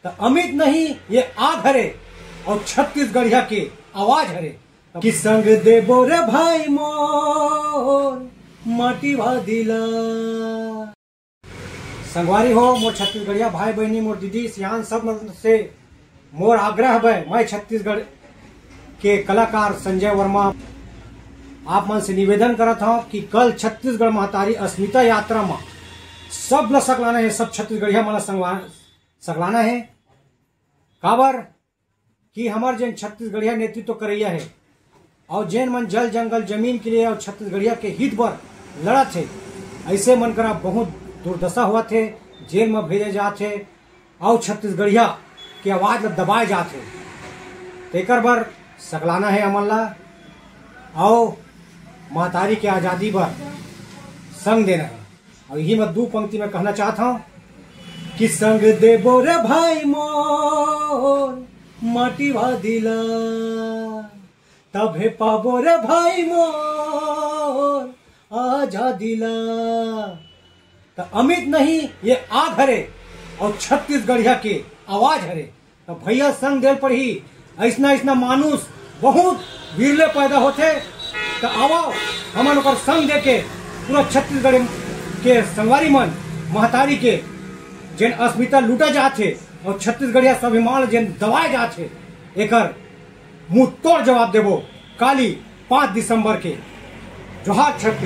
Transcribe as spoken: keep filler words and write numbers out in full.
अमित नहीं, ये आग हरे, अउ छत्तीसगढ़िया के आवाज हरे। कि संग देबो रे भाई मोर, माटी भादी ला। संगवारी हो, मोर छत्तीसगढ़िया भाई बहिनी, मोर दीदी सियान, सब मन से मोर आग्रह हवय, मैं छत्तीसगढ़ के कलाकार संजय वर्मा आप मन से निवेदन करत हव कि कल छत्तीसगढ़ महतारी अस्मिता यात्रा म सब ल सकलाना हे, सब छत्तीसगढ़िया मन ल संगवा-, सकलाना हे। काबर कि हमर जेन छत्तीसगढ़िया नेतृत्व करइया हे, अउ जेन मन जल जंगल जमीन के लिए अउ छत्तीसगढ़िया के हित बर लड़त हे, ऐसे मन करा बहुत दुर्दशा होवत हे, जेल म भेजे जात हे, अउ छत्तीसगढ़िया के आवाज ल दबाए जात हे। तेकर बर सकलाना हे हमन ला, अउ महतारी के आजादी बर संग देना हे। अउ यही मैं दू पंक्ति में कहना चाहत हूँ कि संग देबो रे भाई मोर, माटी भादी ला, तभे पाबो रे भाई मोर, आजादी ला। त अमित नहीं, ये आग हरे, अउ छत्तीसगढ़िया के आवाज हरे। त भैया, संग देल पड़ही। ऐसना ऐसना मानुष बहुत विरले पैदा होथे। त आवव, हमन ओकर संग देके पूरा छत्तीसगढ़ के संगवारी मन, महतारी के जेन अस्मिता लूटा जात हे अउ छत्तीसगढ़िया स्वाभिमान जेन दबाए जात हे, एकर मुंह तोड़ जवाब देबो काली पाँच दिसंबर के। जोहार छत्तीस।